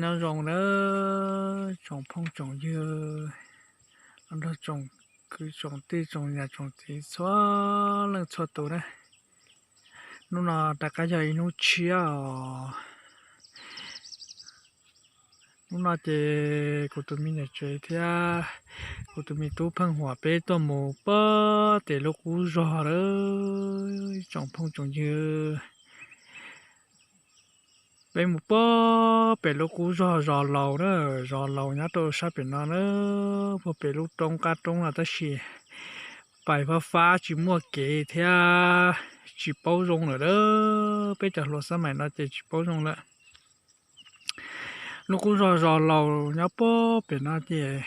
Nyob zoo nawb tsoom phooj tsoom ywg, los nrog tsoom kwv tsoom tij tsoom niam tsoom txiv txhua leej txhua tus na. Hnub no rov qab yog ib hnub tshiab os. Hnub no ces kuv tus me niam tsev thiab kuv tus me tub Pheej Huam peb tuaj mus puag pem lub qub zog lawm tsoom phooj tsoom ywg. Peb mus puag pem lub qub zog Zos Laus na, Zos Laus nyob rau sab pem no na, puag pem lub roob qab roob no tab sis pais fab fab tsis muaj kev thiab tsis paub zoo lawm a. Peb cov hluas xab maim no ces tsis paub zoo lawm. Lub qub zog Zos Laus nyob puag pem no ces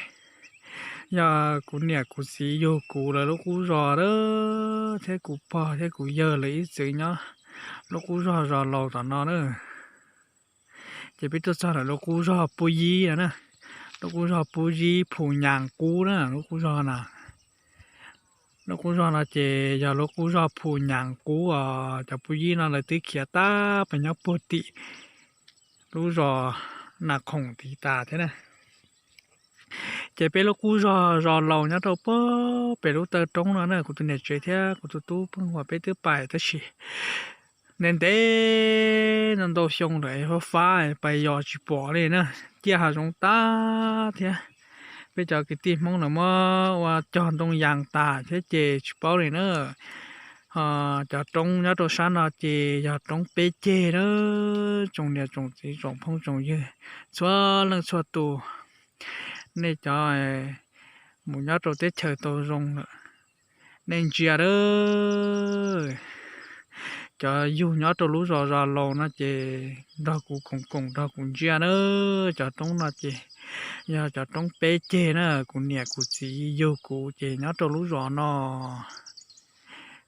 yog kuv niam kuv txiv yug kuv lawv lub qub zog a, thiab kuv pog thiab kuv yawg lawv ib txwm nyob lub qub zog Zos Laus tom no na. Ces peb tuaj txog ntawm lub qub zog Pub Yib no na, lub qub zog Pub Yib Phu Nyas Qub na, lub qub zog no. Lub qub zog no ces yog lub qub zog Phu Nyas Qub os, cov Pub Yib no lawv twb khiav tag pes nyob puag tim lub zos Nas Khoom tiv tas thiab na. Ces peb lub qub zog Zos Laus nyob rau puag pem lub taw roob no na, kuv tus niam tsev thiab kuv tus tub Pheej Huam peb twb pais tab sis ntev ntev ntau ntau xyoo lawm fab fab pais yos tsis pom li na, ciaj hav zoov tag thiab. Peb cov kwv tij Hmoob lawv muab ua cog ntoo yas tas thiab ces tsis paub li na. Ho cov roob nyob rau sab no ces yog roob peb ceg na, tsoom niam tsoom txiv tsoom phooj tsoom ywg txhua leej txhua tus, nej cov mus nyob rau teb chaws tau zoo lawm, nej ntsia a. Cov yug nyob rau lub zos Zos Laus no ces nrog kuv koom koom nrog kuv ntsia na. Cov roob no ces yog cov roob peb ceg na, kuv niam kuv txiv yug kuv ces nyob rau lub zos no.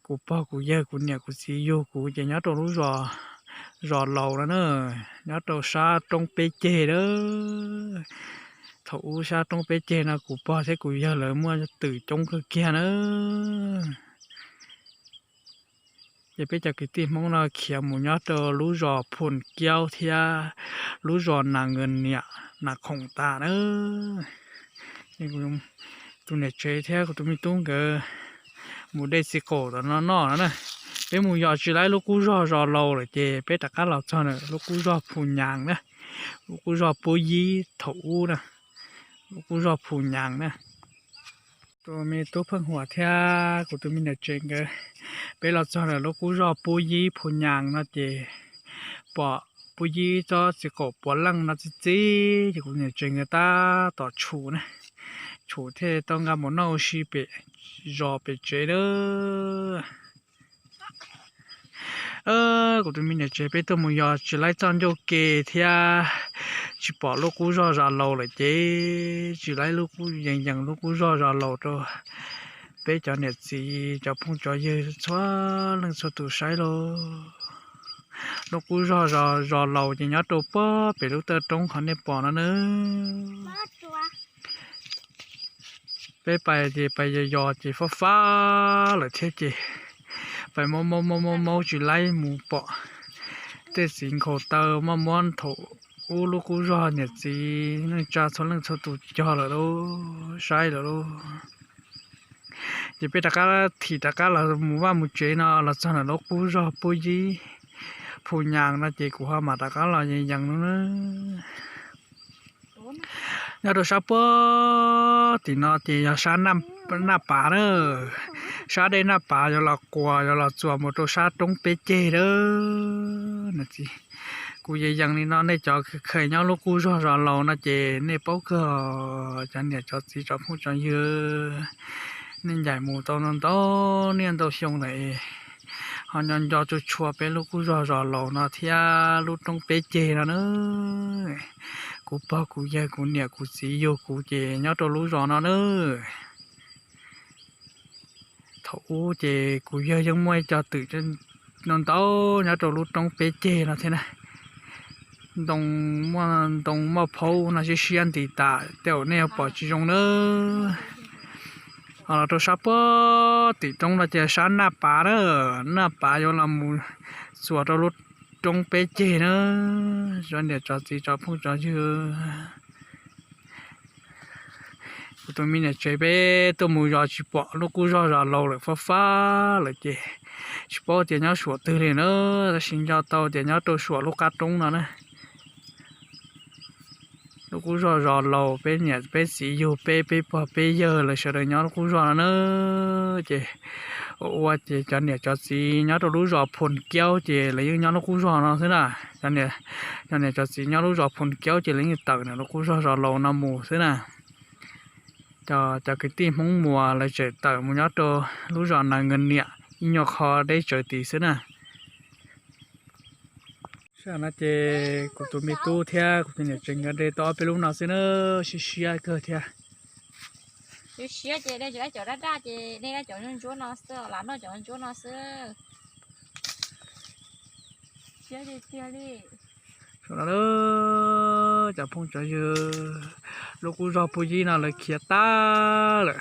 Kuv pog kuv yawg kuv niam kuv txiv yug kuv ces nyob rau lub zos, Zos Laus no na, nyob rau sab roob peb ceg a. Thaum ub sab roob peb ceg no kuv pog thiab kuv yawg lawv muaj twm coob kawg kiag na. Ces peb cov kwv tij Hmoob no khiav mus nyob rau lub zos Phu Kiaub thiab lub zos Nas Nkas Niam Nas Khoom tas na. Tus niam tsev thiab kuv tus me tub nkawd mus de txiv qaum tom no noj no na. Peb mus yos tsis laib lub qub zog Zos Laus lawm ces peb rov qab los txog na lub qub zog Phu Nyas na, lub qub zog Pub Yib thaum ub na, lub qub zog Phu Nyas na. Tus me tub Pheej Huam thiab kuv tus me niam tsev nkawd, peb los txog ntawm lub qub zog Pub Yib Phu Nyas no ces pom Pub Yib tsob txiv qaum puav leej no txi txib ces kuv niam tsev nkawd tab tom tshum na, tshum thiaj tau nqa mus noj ua si pem zos pem tsev na. Kuv tus me niam tsev peb tuaj mus yos tsis laib txoj ncauj ke thiab tsis pom lub qub zog Zos Laus lawm ces tsis laib lub qub yees yees lub qub zog Zos Laus rau peb cov niam txiv cov phooj cov ywg txhua leej txhua tus saib lauj. Lub qub zog Zos Laus ces nyob rau puag pem lub taw roob qhov nej pom no na. Peb pais ces pais yos yos ces fab fab lawm thiab ces pais maub maub maub maub tsis laib mus pom tej txiv nkhaus taw muaj muab thaum ub lub qub zog niam txiv neej tsa txhua leej txhua tus cog lawm lauj, saib lawm lauj. Ces peb rov qab thim rov qab los mus vaj mus tsev no los txog ntawm lub qub zog Pub Yib Phu Nyas no ces kuv ho mam rov qab los yees yees no na. Nyob rau sab puag tim no ces yog sab Naj Pav na, sab dej Naj Pav yuav los quas yuav los txuas mus rau sab roob peb ceg a. Kuv yees yees li no nej cov kheev nyob lub qub zog Zos Laus no ces nej paub kawg, cov niam cov txiv cov phooj cov ywg, nej ncaim mus tau ntau niaj ntau xyoo lawm, ho nco nco tsuas tshua peb lub qub zog Zos Laus no thiab lub roob peb ceg no na. Kuv pog kuv yawg kuv niam kuv txiv yug kuv ces nyob rau lub zos no na. Thaum ub ces kuv yawg yeej muaj ib co twm ntau ntau nyob rau lub roob peb ceg no thiab na. Ntoo, muaj ntoo muaj phaub no siab siab nti tas tej zaum nej yuav pom tsis zoo na. Ho los rau sab puag tim roob no ces sab Naj Pav na, Naj Pav yuav los mus txuas rau lub Roob peb ceg na, cov niam cov txiv cov phooj cov ywg. Kuv tus me niam tsev peb tuaj mus zov tsis pom lub qub zog zos laus lawm, fab fab lawm ces tsis paub tias nyob suam twg li na, tab sis nco tau tias nyob rau suam lub qab roob no na. Lub qub zog zos laus, peb niam peb txiv yug peb, peb pog peb yawg lawv sawv daws nyob lub qub zog no na. Ces ua ua ces cov niam cov txiv nyob rau lub zos Phoos Kiaub ces lawv yeej nyob lub qub zog no xwb na. Cov niam cov txiv nyob lub zos Phoos Kiaub ces lawv yeej tawm nram lub qub zog zos laus no mus xwb na. Cov, cov kwv tij Hmoob Muas lawv tseem tawm mus nyob rau lub zos Nas Nkas Niam ib nyuag qho deb tsawv tid xwb na. Sij hawm no ces kuv tus me tub thiab kuv tus niam tsev nkawd de tau ob peb lub no xwb na, siab siab kawg thiab. Siab siab ces de cov daj daj ces de cov ntsuab ntsuab no xwb, lam noj cov ntsuab no xwb. Siab tiag tiag li. Saum no cov phooj cov ywg, lub qub zog puj yib no lawv khiav tag lawm.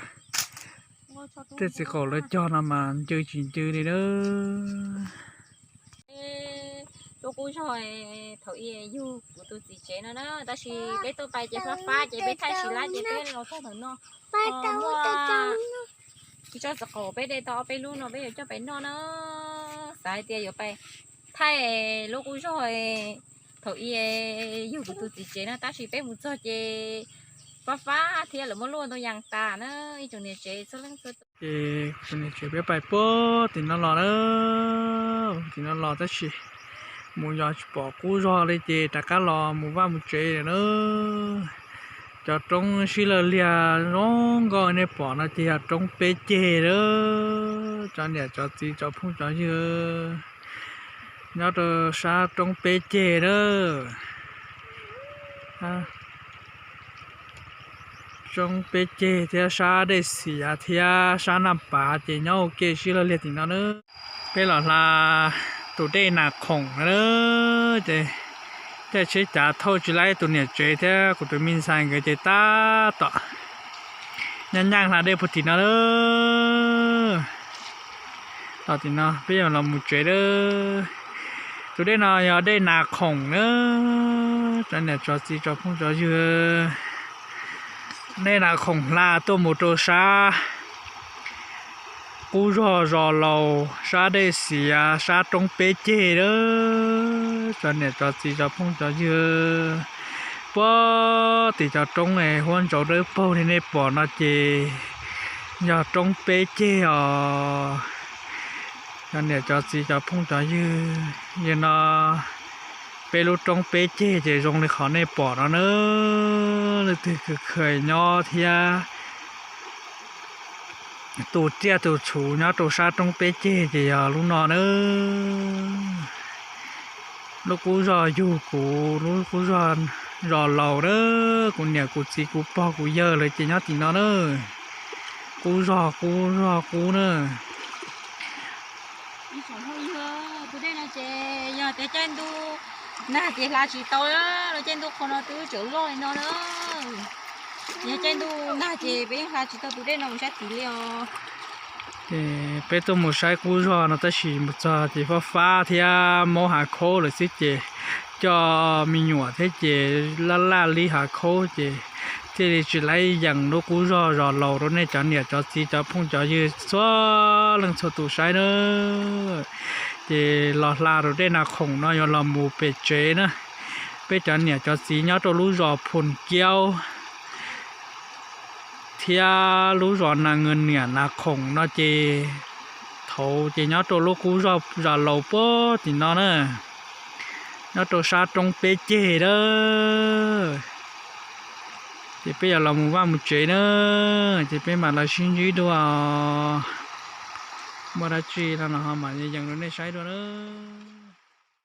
Tej txiv qaum lawv cog no mas ncw tsis ncw li na. Lub qub zog thaum ub yug kuv tus txiv tsev no na, tab sis peb tuaj pais ces fab fab ces peb thaij tsis lab ces peb los txog ntawm no. Muaj ib tsob txiv qaum peb de tau ob peb lub no peb yuav coj pais noj na. Xav hais tias yuav pais thaij lub qub zog thaum ub yug kuv tus txiv tsev no, tab sis peb mus txog ces fab fab thiab lawv muab luaj ntau yas tas na, ib tsoom niam tsev txhua leej txhua tus. Ces kuv tus niam tsev peb pais puag tim no los na, tim no los tab sis mus yos tsis pom qub zog li ces rov qab los mus vaj mus tsev lawm na. Cov roob sib law liag zoo nkauj nej pom no ces yog roob peb ceg lawm. Cov niam cov txiv cov phooj cov ywg, nyob rau sab roob peb ceg lawm. Roob peb ceg thiab sab dej xiav thiab sab Naj Pav ces nyob ua ke sib law liag tim no na. Peb los hla tus dej Nas Khoom na, ces caij tsheb cav thauj tsis laib, tus niam tsev thiab kuv tus me ntxhais nkawd ces tab tom nyaaj nyaaj hla dej puag tim no na. Los tim no peb yuav los mus tsev lawm. Tus dej no yog dej Nas Khoom na, cov niam cov txiv cov phooj cov ywg. Dej Nas Khoom hla tuaj mus rau sab qub zog zos laus, sab dej xiav, sab roob peb ceg lawm. Cov niam cov txiv cov phooj cov ywg, puag tim cov roob huab ntsaus dawb paug li nej pom no ces yog roob peb ceg os. Cov niam cov txiv cov phooj cov ywg, yog no peb lub roob peb ceg ces zoo li qhov nej pom no na. Leej twg khwv khwv nyob thiab tus tsiaj tus txhu nyob rau sab roob peb ceg ces yog lub no na. Lub qub zog yug kuv, lub qub zog zos laus na, kuv niam kuv txiv kuv pog kuv yawg lawv ces nyob tim no na. Qub zog qub zog qub na. Tus dej no ces yog tias caij ntuj nag ces hla tsis tau, los caij ntuj qhua no twb tseem loj li no na. Yog caij ntuj nag ces peb yeej hla tsis tau tus dej no mus sab tid li os. Ces peb tuaj mus saib qub zog no tab sis mus txog ces fab fab thiab mob hav khaub lawm xwb ces coj me nyuam thiab ces laj laj li hav khaub ces thiaj li tsis laib yees lub qub zog zos laus rau nej cov niam cov txiv cov phooj cov ywg txhua leej txhua tus saib na. Ces los hla rau dej Nas Khoom no yuav los mus pem tsev na. Peb cov niam cov txiv nyob rau lub zos Phoos Kiaub thiab lub zos Nas Nkas Niam Nas Khoom no ces thaum ces nyob rau lub qub zos zos laus puag tim no na, nyob rau sab roob peb ceg lawm. Ces peb yuav los mus vaj mus tsev na, ces peb mam los sib ntsib dua. Muaj dab tsi no los ho mam yees rau nej saib dua na.